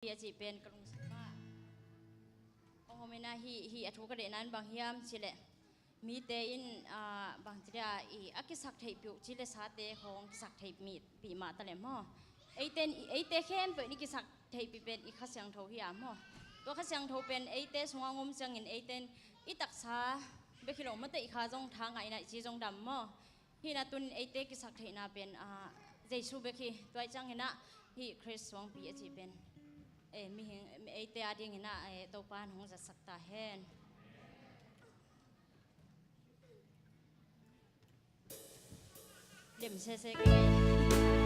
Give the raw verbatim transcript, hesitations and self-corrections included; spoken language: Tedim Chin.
Pi a cih pen ka lungsim ah hong om in ah, hih, hih a thu ka deihna in bang hiam cih leh, mite in, ah, bang ci dia, i a kisak theihpih uh ci le sate khawng kisak theihpih mah ta leh maw. Eite in, eite khempeuh in i kisak theihpih pen i Kha Siangtho hi a maw. Tua Kha Siangtho pen eite sungah hong om ciangin eite in i taksa bek hi lo maw, te i kha zong tha ngah in ah i ci zong dam maw. Hih na tunin eite kisak theihna pen, ah, Jesu bek hi. Tua ahih ciangin ah hih Khrist suangpi a cih pen, eh, mihing, eite a dingin ah, eh, Topa in hong zatsak ta hen. Lim sese kei.